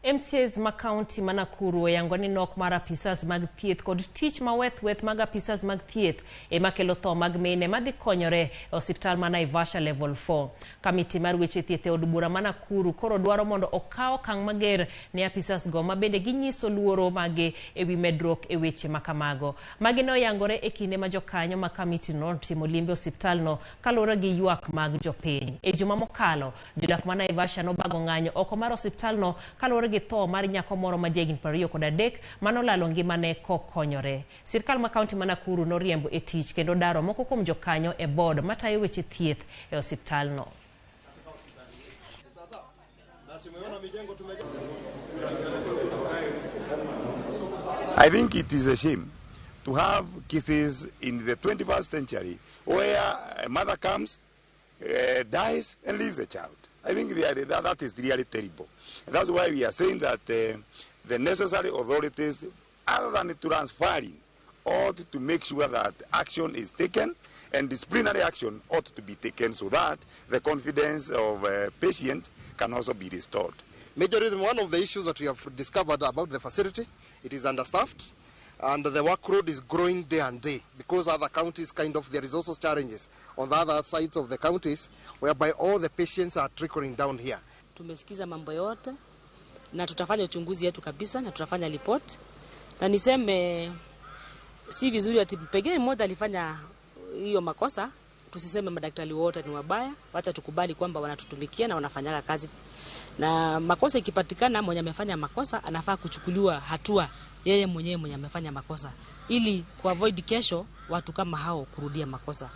MCAs ma kaunti ma Nakuru oyango ni nok mar apisas mag thieth kod tich maweth weth mag apisas mag thieth ema kelo tho mag mine madhi konyore e osiptal ma Naivasha Level 4. Kamiti mar weche thieth e od bura ma Nakuru koro dwaro mondo okaw okang' mager ne apisas go ma bende ginyiso luoro mage ewi medruok e weche ma kamago. Magi ne oyangore e kinde ma jokanyo ma kamiti no timo limbe osiptal no kaluwore gi ywak mag jopiny. E juma mokalo, jodak ma Naivasha nobago ng'anyo oko mar osiptalno kaluwore gi tho mar nyako moro ma jahigni 23 manolalo ngimane kokonyore. Sirkal ma kaunti ma Nakuru noriembo e tich kendo daro moko kuom jokanyo e board matayo weche thieth e osiptalno. I think it is a shame to have cases in the 21st century where a mother comes, dies and leaves a child. I think that is really terrible. And that's why we are saying that the necessary authorities, other than transferring, ought to make sure that action is taken and disciplinary action ought to be taken so that the confidence of a patient can also be restored. Majorly, one of the issues that we have discovered about the facility, it is understaffed, and the workload is growing day and day because other counties kind of, there is also challenges on the other sides of the counties whereby all the patients are trickling down here. Tumesikiza mambo yote na tutafanya uchunguzi yetu kabisa na tutafanya report, na niseme si vizuri ati pengine mmoja alifanya hiyo makosa, tusiseme madaktari wote ni wabaya. Wacha tukubali kwamba wanatutumikia na wanafanyaga kazi, na makosa ikipatikana, mwenye amefanya makosa anafaa kuchukuliwa hatua yeye mwenyewe mwenye amefanya makosa, ili kuavoid kesho watu kama hao kurudia makosa.